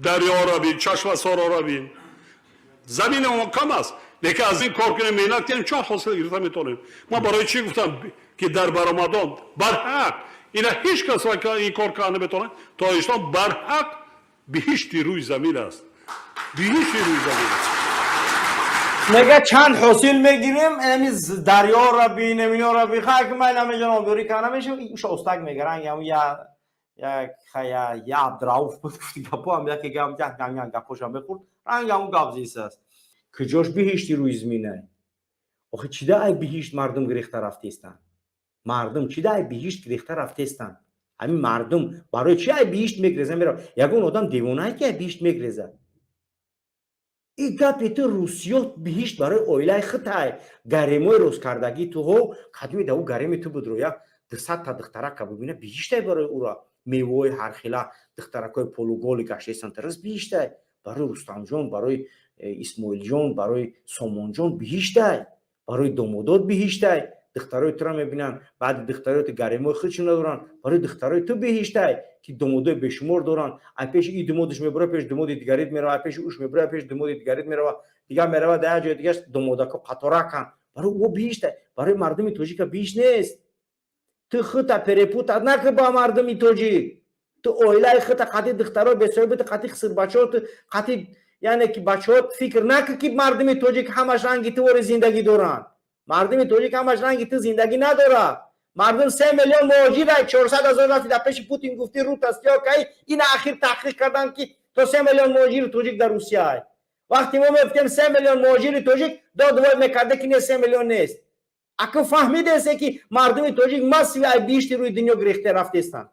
Дарёро бин, Чашмасорро бин. Замини мо кам аст, лекин аз ин кор кунем, меҳнат кунем, чон ҳосил гирифта метавонем. Ман барои чӣ гуфтам, ки дар баромадон барҳақ ина ҳеҷ кас ин кор карда наметавонад. Тоҷикистон барҳақ биҳишти рӯи замин аст, биҳишти рӯи замин аст. Мега, чанд ҳосил мегирем, эми дарёро бин, эминоро бин. Хай, ки ман намедонам, обёрӣ карда намешав. Уша остак мега, ранги ҳамун я як я я Абдурауф буд, гуфти гапо ҳам яке гап, як як гапошам мехӯрд, ранги ҳамун гап зист аст. Куҷош биҳишти рӯи заминай охи? Чида ай биҳишт мардум гирехта рафтестанд? Мардум чида ай биҳишт гирехта рафтестанд? Ҳамин мардум барои чи ай биҳишт мегреза мерав? Ягон одам девонае, ки ай биҳишт мегрезад? И гапи ту, русиёт биҳишт барои оилаи хутай, гаремои росткардагии туҳо. Кадми да ӯ гареми ту будро, як 200-та духтарака бубина, биҳиштай барои ӯра. Мевои ҳархела, духтаракҳои полуголый гаштаистанд, тарас биҳиштай барои Рустамҷон, барои Исмоилҷон, барои Сомонҷон биҳиштай, барои домодот биҳиштай. Духтарои тура мебинанд, баъди духтарои ту гаремои худшона доранд. Барои духтарои ту биҳиштай, ки домодои бешумор доранд. Ай пеши и думодаш мебура, пеши думоди дигарит мерава, ай пеши уш мебура, пеши думоди дигарит мерава, дигар мерава дар як ҷои дигар, домодако қатораканд. Барои ӯ биҳиштай, барои мардуми тоҷика биҳишт нест. Ту хута перепутать накӣ ба мардуми тоҷик. Ту оилаи хута қати духтарои бесоҳибати, қати хисирбачаҳо, ту қати, яъне ки бачаҳо, фикр накӣ, ки мардуми тоҷик ҳамаш ранги ту вори зиндагӣ доранд. Мардуми тоҷик ҳамаш ранги ту зиндагӣ надорад. Мардум 3 миллион муҳоҷир, 400 000 рафти дар пеши Путин гуфти, рута сиёҳ кай. Ина ахир таҳқиқ карданд, ки то 3 миллион муҳоҷири тоҷик дар Русия. Вақте мо мегуфтем 3 миллион муҳоҷири тоҷик, дод вой мекарда, ки не, 3 миллион нест. Аку фаҳмидесе, ки мардуми тоҷик массово ай биҳишти рӯи дунё гирехта рафтестанд.